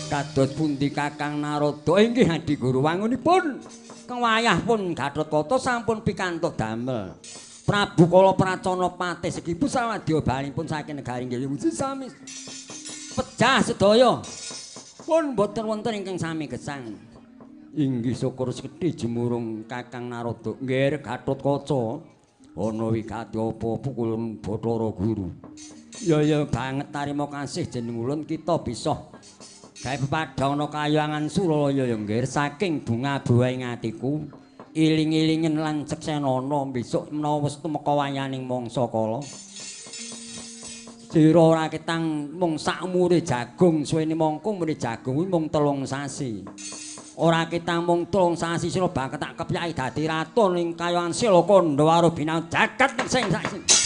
Kados pundi Kakang Narada? Inggih Adi Guru, wangunipun kewayah pun Gathotkaca sampun pikantuk damel. Prabu Kala Pracona patih sekipu sawadya balinipun saking negari nggih sami pejah sedaya. Pun boten wonten ingkang sami gesang. Inggih syukur sekedhi jemurung Kakang Narada. Nggih Gathotkaca, ana wigati apa pukulun Bathara Guru? Ya ya banget tarima kasih jeneng ulun kita bisa gawe pepadhang ana kayangan Suralaya ya nggih saking bunga buah atiku. Iling-ilingen lan seksenana besok menawa wis tumeka wayaning mangsa kala. Sira ora ketang mung sakmure jagung, suwene mangko mure jagung kuwi mung 3 sasi. Ora ketang mung 3 sasi sira bakal tak kepyaki dadi ratu ning kayangan Sela Kandha Warubina jagat sing sak.